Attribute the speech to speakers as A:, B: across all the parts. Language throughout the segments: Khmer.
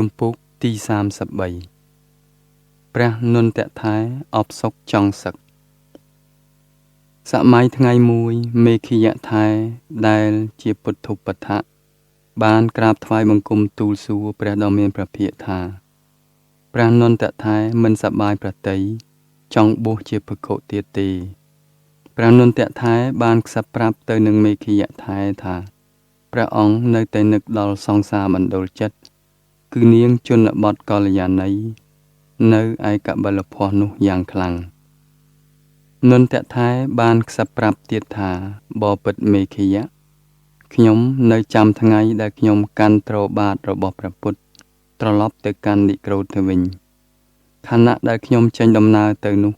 A: ជំពូកទី33ព្រះនន្ទថែអបសុកចង់សឹកសម័យថ្ងៃមួយមេឃយថែដែលជាពុទ្ធុបដ្ឋៈបានក្រាបថ្វាយបង្គំទូលសួរព្រះដ៏មានព្រះភិក្ខថាព្រះនន្ទថែមិនសប្បាយប្រតិយចង់បួសជាភិក្ខុទៀតទេព្រះនន្ទថែបានខ្សឹបប្រាប់ទៅនឹងមេឃយថែថាព្រះអង្គនៅតែនឹកដល់សង្សារបណ្ដុលចិត្តគឺនាងជនបទកល្យាណីនៅឯកបិលភស្តុនោះយ៉ាងខ្លាំងនន្ទថែបានខ្សឹបប្រាប់ទៀតថាបពិតមេឃយៈខ្ញុំនៅចាំថ្ងៃដែលខ្ញុំកាន់ទ្របាតរបស់ព្រះពុទ្ធត្រឡប់ទៅកាន់និក្រូធទៅវិញខណៈដែលខ្ញុំចេញដំណើរទៅនោះ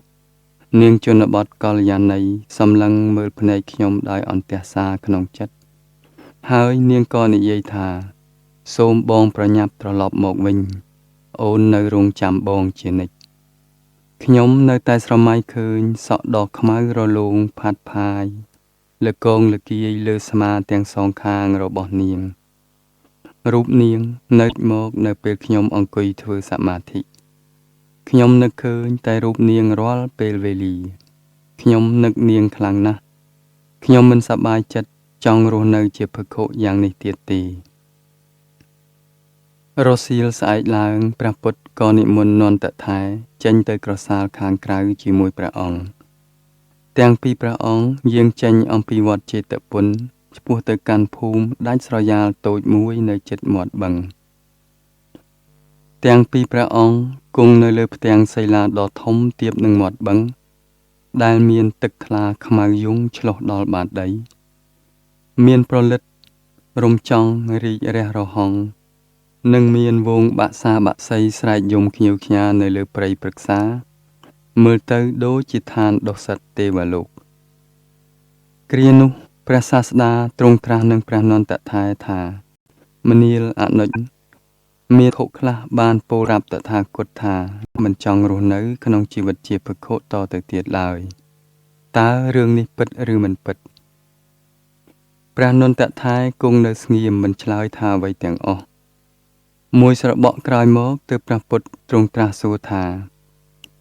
A: នាងជនបទកល្យាណីសម្លឹងមើលភ្នែកខ្ញុំដោយអន្ទះសារក្នុងចិត្តហើយនាងក៏និយាយថាសូមបងប្រញាប់ត្រឡប់មកវិញអូននៅរងចាំបងជានិច្ចខ្ញុំនៅតែស្រមៃឃើញសក់ដ៏ខ្មៅរលោងផាត់ផាយលកងលគាយលើស្មាទាំងសងខាងរបស់នាងរូបនាងនៅមកនៅពេលខ្ញុំអង្គុយធ្វើសមាធិខ្ញុំនឹកឃើញតែរូបនាងរាល់ពេលវេលាខ្ញុំនឹកនាងខ្លាំងណាស់ខ្ញុំមិនសប្បាយចិត្តចង់រស់នៅជាភិក្ខុយ៉ាងនេះទៀតទេរសៀលស្អែកឡើងព្រះពុទ្ធក៏និមន្តនន្ទថែចេញទៅក្រសាលខាងក្រៅជាមួយព្រះអង្គទាំងពីរព្រះអង្គយាងចេញអំពីវត្តចេតពុនឆ្ពោះទៅកាន់ភូមិដាច់ស្រយាលតូចមួយនៅជិតមាត់បឹងទាំងពីរព្រះអង្គគង់នៅលើផ្ទាំងសីលាដ៏ធំទាបនឹងមាត់បឹងដែលមានទឹកថ្លាខ្មៅយង់ឆ្លុះដល់បាតដីមានប្រលិតរំចង់រីករះរហង់និងមានវងបាក់សាបាក់សីស្រែកយំខ្ញៀវខ្ញានៅលើព្រៃព្រឹក្សាមើលទៅដូចជាឋានដុសិតទេវលោកគ្រានោះព្រះសាស្តាទ្រង់ត្រាស់នឹងព្រះនន្ទថែថាមនាលអនុជមានខុខ្លះបានពោលរាប់តថាគតថាមិនចង់រស់នៅក្នុងជីវិតជាភិក្ខុតទៅទៀតឡើយតើរឿងនេះពិតឬមិនពិតព្រះនន្ទថែគង់នៅស្ងៀមមិនឆ្លើយថាអ្វីទាំងអស់មួយស្របក់ក្រោយមកទើបព្រះពុទ្ធទ្រង់ត្រាស់សួរថា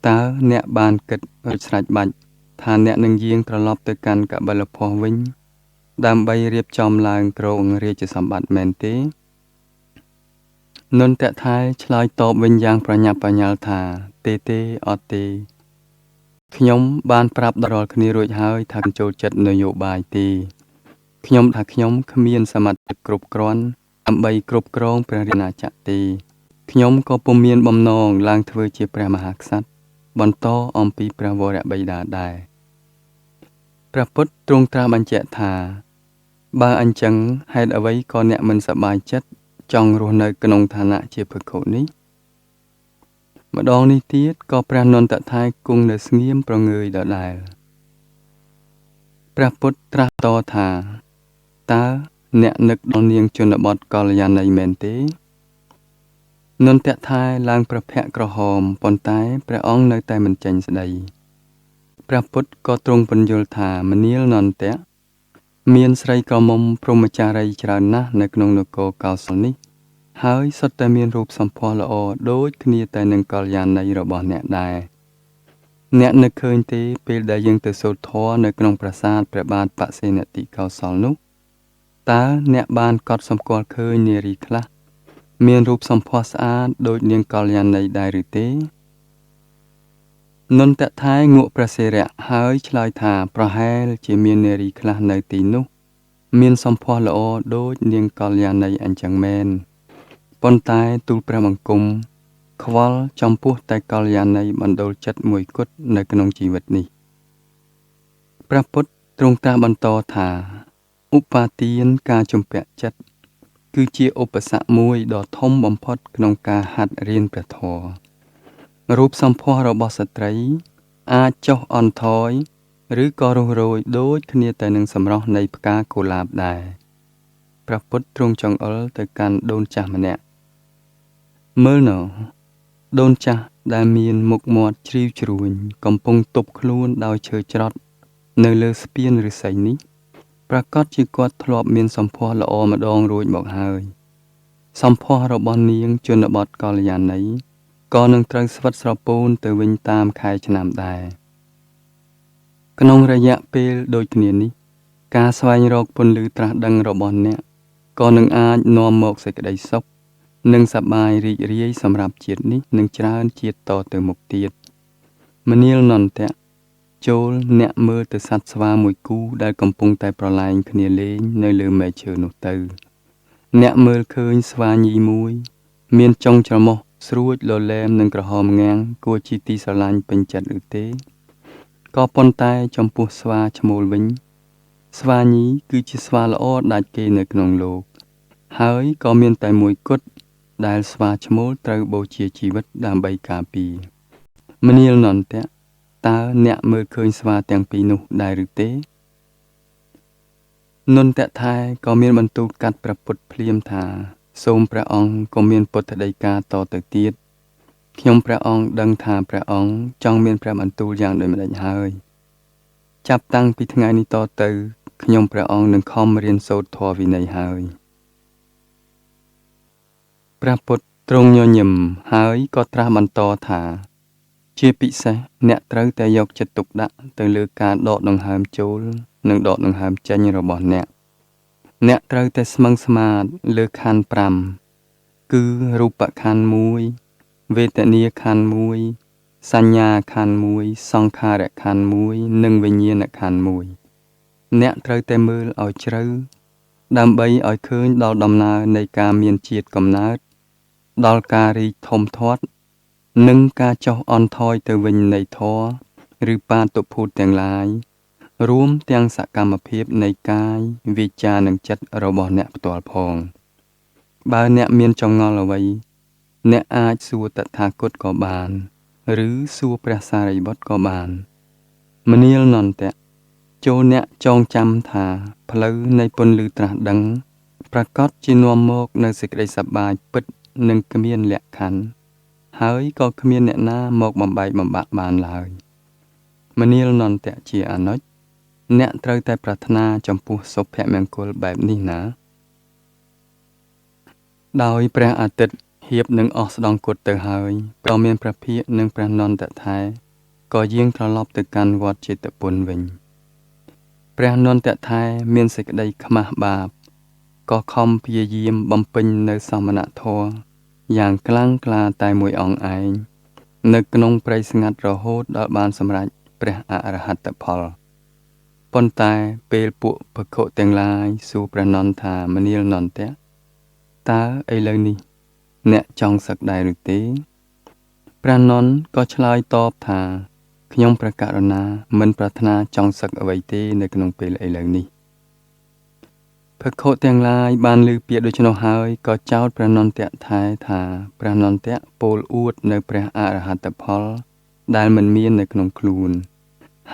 A: តើអ្នកបានគិតរួចស្រេចបាច់ថាអ្នកនឹងយាងត្រឡប់ទៅកាន់កបិលភស្តុវិញដើម្បីរៀបចំឡើងគ្រងរាជសម្បត្តិមែនទេនន្ទថែឆ្លើយតបវិញយ៉ាងប្រញាប់ប្រញាល់ថាទេទេអត់ទេខ្ញុំបានប្រាប់ដល់រាល់គ្នារួចហើយថាចូលចិត្តនយោបាយទេខ្ញុំថាខ្ញុំគ្មានសមត្ថភាពគ្រប់គ្រាន់ដើម្បីគ្រប់គ្រងព្រះរាជាណាចក្រទេខ្ញុំក៏ពុំមានបំណងឡើងធ្វើជាព្រះមហាក្សត្របន្តអំពីព្រះវរបិតាដែរព្រះពុទ្ធទ្រង់ត្រាស់បញ្ជាក់ថាបើអញ្ចឹងហេតុអ្វីក៏អ្នកមិនសប្បាយចិត្តចង់រស់នៅក្នុងឋានៈជាភិក្ខុនេះម្ដងនេះទៀតក៏ព្រះនន្ទថែគង់នៅស្ងៀមប្រងើយដដែលព្រះពុទ្ធត្រាស់តថាតើអ្នកនឹកដល់នាងជនបទកល្យាណីមែនទេនន្ទថែឡើងព្រះភ័ក្ត្រក្រហមប៉ុន្តែព្រះអង្គនៅតែមិនចេញស្ដីព្រះពុទ្ធក៏ទ្រង់ពន្យល់ថាមនាលនន្ទៈមានស្រីក្រមុំព្រហ្មចារីច្រើនណាស់នៅក្នុងនគរកោសលនេះហើយសុទ្ធតែមានរូបសម្ផស្សល្អដូចគ្នាតែនឹងកល្យាណីរបស់អ្នកដែរអ្នកនឹកឃើញទេពេលដែលយើងទៅសូត្រធម៌នៅក្នុងប្រាសាទព្រះបាទបសេនតិកោសលនោះតើអ្នកបានកត់សម្គាល់ឃើញនារីខ្លះមានរូបសម្ផស្សស្អាតដូចនាងកល្យាណីដែរឬទេនន្ទថែងក់ព្រះសិរៈហើយឆ្លើយថាប្រហែលជាមាននារីខ្លះនៅទីនោះមានសម្ផស្សល្អដូចនាងកល្យាណីអញ្ចឹងមែនប៉ុន្តែទូលព្រះបង្គំខ្វល់ចំពោះតែកល្យាណីបណ្ដុលចិត្តមួយគត់នៅក្នុងជីវិតនេះព្រះពុទ្ធទ្រង់ត្រាស់បន្តថាឧបាទានការជំពាក់ចិត្តគឺជាឧបសគ្គមួយដ៏ធំបំផុតក្នុងការហាត់រៀនព្រះធម៌រូបសម្ផស្សរបស់ស្ត្រីអាចចុះអន់ថយឬក៏រុះរោយដូចគ្នាតែនឹងសម្រស់នៃផ្កាកុលាបដែរព្រះពុទ្ធទ្រង់ចង្អុលទៅកាន់ដូនចាស់ម្នាក់មើលណោដូនចាស់ដែលមានមុខមាត់ជ្រីវជ្រួញកំពុងទប់ខ្លួនដោយឈើច្រត់នៅលើស្ពានឫស្សីនេះប្រាកដជាគាត់ធ្លាប់មានសម្ផស្សល្អម្ដងរួចមកហើយ សម្ផស្សរបស់នាងជនបទកល្យាណីក៏នឹងត្រូវស្វិតស្រពោនទៅវិញតាមខែឆ្នាំដែរក្នុងរយៈពេលដូចគ្នានេះការស្វែងរកពន្លឺត្រាស់ដឹងរបស់អ្នកក៏នឹងអាចនាំមកសេចក្តីសុខនិងសប្បាយរីករាយសម្រាប់ជាតិនេះនិងច្រើនជាតិតទៅមុខទៀតមនាលនន្តៈចូលអ្នកមើលទៅសត្វស្វាមួយគូដែលកំពុងតែប្រឡែងគ្នាលេងនៅលើមែកឈើនោះទៅអ្នកមើលឃើញស្វាញីមួយមានចុងច្រមុះស្រួចលលែមនិងក្រហមងាំងគួរជាទីស្រឡាញ់ពេញចិត្តឬទេក៏ប៉ុន្តែចំពោះស្វាឈ្មោលវិញស្វាញីគឺជាស្វាល្អដាច់គេនៅក្នុងលោកហើយក៏មានតែមួយគត់ដែលស្វាឈ្មោលត្រូវបូជាជីវិតដើម្បីការពារមនាលនន្តៈតើអ្នកមើលឃើញស្វាទាំងពីរនោះដែរឬទេនន្តៈថែក៏មានបន្ទូលកាត់ព្រះពុទ្ធភ្លាមថាសូមព្រះអង្គក៏មានពុទ្ធដីកាតទៅទៀតខ្ញុំព្រះអង្គដឹងថាព្រះអង្គចង់មានព្រះបន្ទូលយ៉ាងដូចម្តេចហើយចាប់តាំងពីថ្ងៃនេះតទៅខ្ញុំព្រះអង្គនឹងខំរៀនសូត្រធម៌វិន័យហើយព្រះពុទ្ធទ្រង់ញញឹមហើយក៏ត្រាស់បន្តថាជាពិសេសអ្នកត្រូវតែយកចិត្តទុកដាក់ទៅលើការដកដង្ហើមចូលនិងដកដង្ហើមចេញរបស់អ្នកអ្នកត្រូវតែស្មឹងស្មាតលើខណ្ឌ5គឺរូបខណ្ឌ1វេទនាខណ្ឌ1សញ្ញាខណ្ឌ1សង្ខារខណ្ឌ1និងវិញ្ញាណខណ្ឌ1អ្នកត្រូវតែមើលឲ្យជ្រៅដើម្បីឲ្យឃើញដល់ដំណើរនៃការមានជាតិកំណើតដល់ការរីកធំធាត់និងការចុះអន់ថយទៅវិញនៃធម៌ឬបាតុភូតទាំងឡាយរួមទាំងសកម្មភាពនៃកាយវាចានិងចិត្តរបស់អ្នកផ្ទាល់ផងបើអ្នកមានចម្ងល់អ្វីអ្នកអាចសួរតថាគតក៏បានឬសួរព្រះសារីបុត្រក៏បានមនាលនន្តៈចូលអ្នកចងចាំថាផ្លូវនៃពន្លឺត្រាស់ដឹងប្រាកដជានាំមកនៅសេចក្តីសប្បាយពិតនិងគ្មានលក្ខខណ្ឌហើយក៏គ្មានអ្នកណាមកបំបែកបំបាក់បានឡើយមនាលនន្តៈជាអនុជអ្នកត្រូវតែប្រាថ្នាចំពោះសុភមង្គលបែបនេះណាដោយព្រះអាទិត្យហៀបនឹងអស់ស្ដង់គត់ទៅហើយក៏មានព្រះភិក្ខនិងព្រះនន្តថែក៏យាងត្រឡប់ទៅកាន់វត្តជេតពុនវិញព្រះនន្តថែមានសេចក្តីខ្មាស់បាបក៏ខំព្យាយាមបំពេញនៅសមណធម៌យ៉ាងខ្លាំងក្លាតែមួយអង្គឯងនៅក្នុងព្រៃស្ងាត់រហូតដល់បានសម្រេចព្រះអរហត្តផលប៉ុន្តែពេលពួកភិក្ខុទាំងឡាយសួរព្រះនន្ទថាមនាលនន្តៈតើឥឡូវនេះអ្នកចង់សឹកដែរឬទេព្រះនន្ទក៏ឆ្លើយតបថាខ្ញុំព្រះករុណាមិនប្រាថ្នាចង់សឹកអ្វីទេនៅក្នុងពេលឥឡូវនេះភិក្ខុទាំងឡាយបានឮពាក្យដូច្នោះហើយក៏ចោទព្រះនន្តៈថែថាព្រះនន្តៈពោលអួតនៅព្រះអរហត្តផលដែលមិនមាននៅក្នុងខ្លួន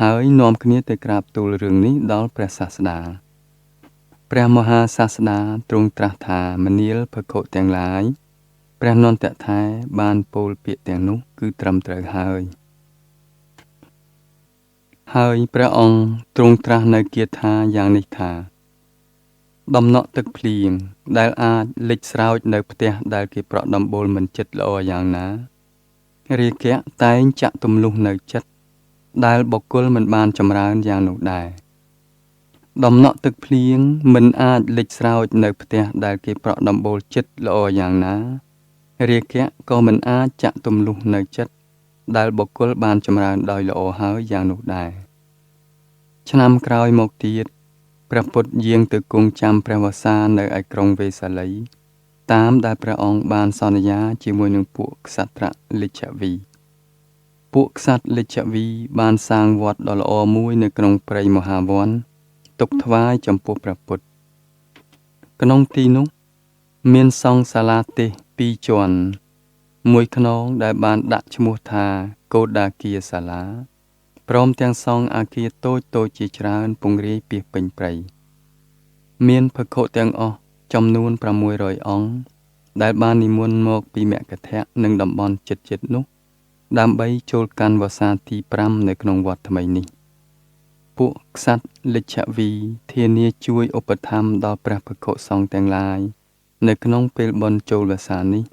A: ហើយនាំគ្នាទៅក្រាបទូលរឿងនេះដល់ព្រះសាស្តាព្រះមហាសាស្តាទ្រង់ត្រាស់ថាមនាលភិក្ខុទាំងឡាយព្រះនន្តៈថែបានពោលពាក្យទាំងនោះគឺត្រឹមត្រូវហើយហើយព្រះអង្គទ្រង់ត្រាស់នៅគាថាយ៉ាងនេះថាដំណក់ទឹកភ្លៀងដែលអាចលិចស្រោចនៅផ្ទះដែលគេប្រក់ដំបូលមិនជិតល្អយ៉ាងណារាគៈតែងចាក់ទម្លុះនៅចិត្តដែលបុគ្គលមិនបានចម្រើនយ៉ាងនោះដែរដំណក់ទឹកភ្លៀងមិនអាចលិចស្រោចនៅផ្ទះដែលគេប្រក់ដំបូលជិតល្អយ៉ាងណារាគៈក៏មិនអាចចាក់ទម្លុះនៅចិត្តដែលបុគ្គលបានចម្រើនដោយល្អហើយយ៉ាងនោះដែរឆ្នាំក្រោយមកទៀតព្រះពុទ្ធយាងទៅគង់ចាំព្រះវស្សានៅឯក្រុងវេសាលីតាមដែលព្រះអង្គបានសន្យាជាមួយនឹងពួកក្សត្រលិច្ឆវីពួកក្សត្រលិច្ឆវីបានសាងវត្តដ៏ល្អមួយនៅក្នុងព្រៃមហាវ័នទុកថ្វាយចំពោះព្រះពុទ្ធក្នុងទីនោះមានសង់សាលាទេសពីរជាន់មួយខ្នងដែលបានដាក់ឈ្មោះថាកោដាគាសាលាព្រមទាំងសង់អគារតូចៗជាច្រើនពង្រាយពាសពេញព្រៃមានភិក្ខុទាំងអស់ចំនួន600អង្គដែលបាននិមន្តមកពីមគធៈនិងតំបន់ជិតៗនោះដើម្បីចូលកាន់វស្សាទី5នៅក្នុងវត្តថ្មីនេះពួកក្សត្រលិច្ឆវីធានាជួយឧបត្ថម្ភដល់ព្រះភិក្ខុសង្ឃទាំងឡាយ នៅក្នុងពេលបុណ្យចូលវស្សានេះ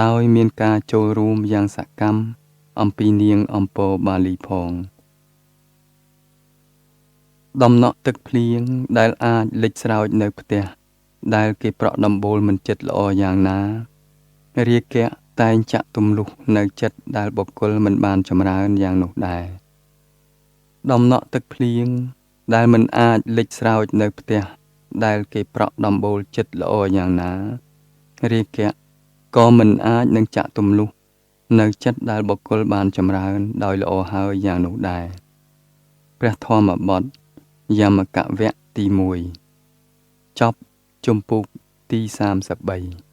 A: ដោយមានការចូលរួមយ៉ាងសកម្មអំពីនាងអំពបាលីផង ដំណក់ទឹកភ្លៀងដែលអាចលិចស្រោចនៅផ្ទះដែលគេប្រក់ដំបូលមិនចិត្តល្អយ៉ាងណា រាគៈតែងចាក់ទម្លុះនៅចិត្តដែលបុគ្គលមិនបានចម្រើនយ៉ាងនោះដែរ ដំណក់ទឹកភ្លៀងដែលមិនអាចលិចស្រោចនៅផ្ទះដែលគេប្រក់ដំបូលចិត្តល្អយ៉ាងណា រាគៈក៏មិនអាចនឹងចាក់ទម្លុះនៅចិត្តដែលបុគ្គលបានចម្រើនដោយល្អហើយយ៉ាងនោះដែរ ព្រះធម្មបទយមកវគ្គទី1 ចប់ជំពូកទី33។